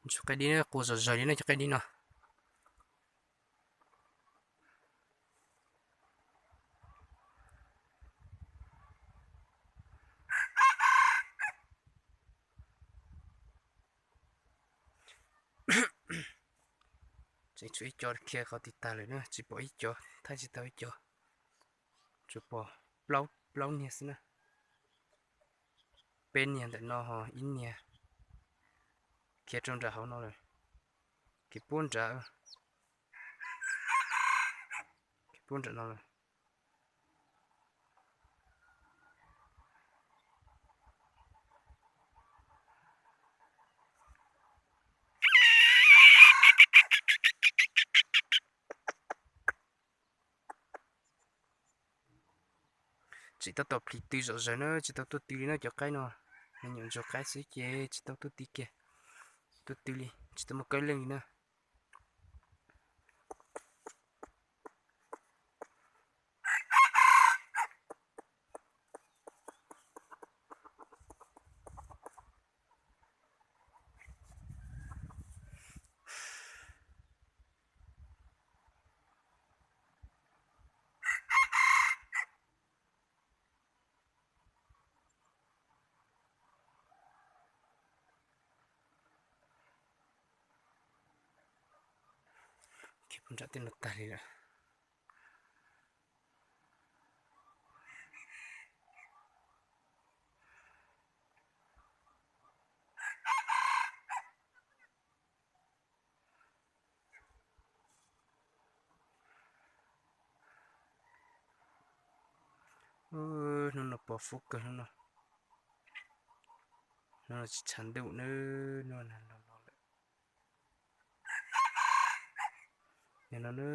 Ntsuag qaib dib no qus zom zaws li no cov qaib dib no. Tseem tshuav ib co khiav qhov twg tag lawm na, tsis pom ib co, thaij tsis tau ib co. Tsuas pom plaub niag xwb na. Peb niag ntawm no ho ib niag khiav rau nram hauv no lawm. Khiav puag nram, khiav puag nram no lawm. Tseem tab tom plhis tw zom zaws na, tsis tau tuaj tw li na cov qaib no. Me nyuam ntsuag qaib xwb ces tsis tau tuaj tw kiag, tuaj tw li tsis tau muaj kawb leej li na. Khiav puag nram tej no tag li lawm. Hnub no pos fub kawg hnub no. Hnub no tsis tshav ntuj na, hnub no nag los los lawm. Nim no na,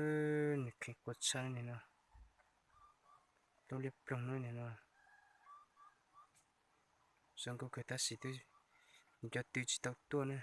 nws kheev qua tshaj nim no. Tau liab ploog na nim no. Zoo nkauj kawg tab sis twb, nws cov tw tsis tau tuaj na.